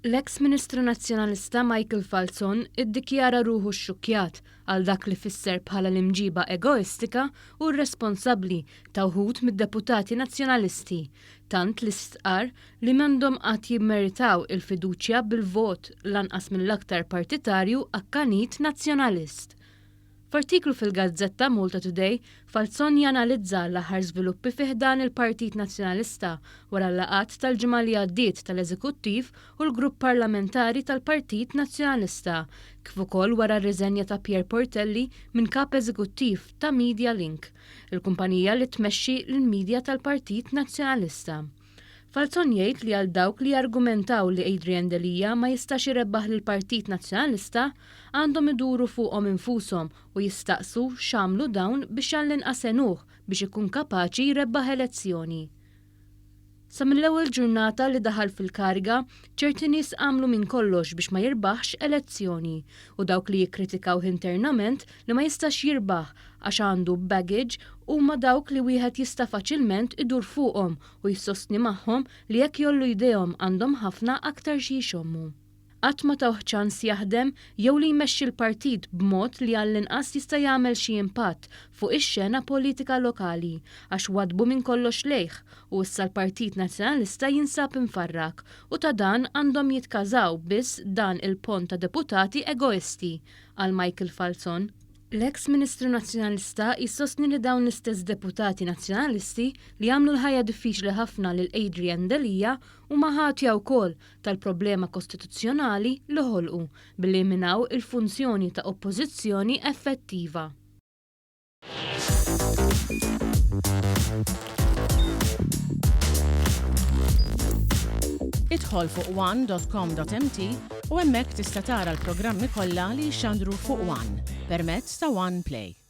L-eks Ministru Nazzjonalista Michael Falzon iddikjara ruħu xxukkjat għal dak li fisser bħala l-imġiba egoistika u rresponsabbli ta' wħud mid-deputati Nazzjonalisti, tant li stqarr li m'għandhom qatt jimmeritaw il-fiduċja bil-vot lanqas mill-aktar partitarju akkanit Nazzjonalist. F'artiklu fil-gazzetta Malta Today, Falzon janalizza l-aħħar żviluppi fi ħdan il-Partit Nazzjonalista wara l-laqgħat tal-ġimgħa li għaddiet tal-Eżekuttiv u l-Grupp Parlamentari tal-Partit Nazzjonalista, kif ukoll wara r-riżenja ta' Pierre Portelli minn Kap Eżekuttiv ta' Media Link, il-kumpanija li tmexxi l-media tal-Partit Nazzjonalista. Falzon jgħid li għal dawk li jargumentaw li Adrian Delia ma jistax irebbaħ lill-Partit Nazzjonalista, għandhom iduru fuqhom infushom u jistaqsu x'għamlu dawn biex għall-inqas għenuh biex ikun kapaċi jrebbaħ elezzjoni. Sa mill-ewwel ġurnata li daħal fil-kariga, ċerti nies għamlu minn kollox biex ma jirbaħx elezzjoni u dawk li jikkritikawh internament li ma jistax jirbaħ għax għandu baggage huma dawk li wieħed jista' faċilment idur fuqhom u jsostni magħhom li jekk jgħollu jdejhom għandhom ħafna aktar xi jxommu. Qatt ma tawh ċans jaħdem jew li jmexxi l-partit b'mod li għall-inqas jista' jagħmel xi impatt fuq ix-xena politika lokali għax waddbu minn kollox lejh u issa l-Partit Nazzjonalista jinsab imfarrak u ta' dan għandhom jitkażaw biss dan il-ponn ta' deputati egoisti, qal Michael Falzon. L-eks Ministru Nazzjonalista jsostni li dawn l-istess deputati Nazzjonalisti li għamlu l-ħajja diffiċli ħafna lil Adrian Delia huma ħatja wkoll tal-problema kostituzzjonali li ħolqu billi jminaw il-funzjoni ta' oppożizzjoni effettiva. Idħol fuq one.com.mt u hemmhekk tista' tara l-programmi kollha li jixxandru fuq One permezz ta' One Play.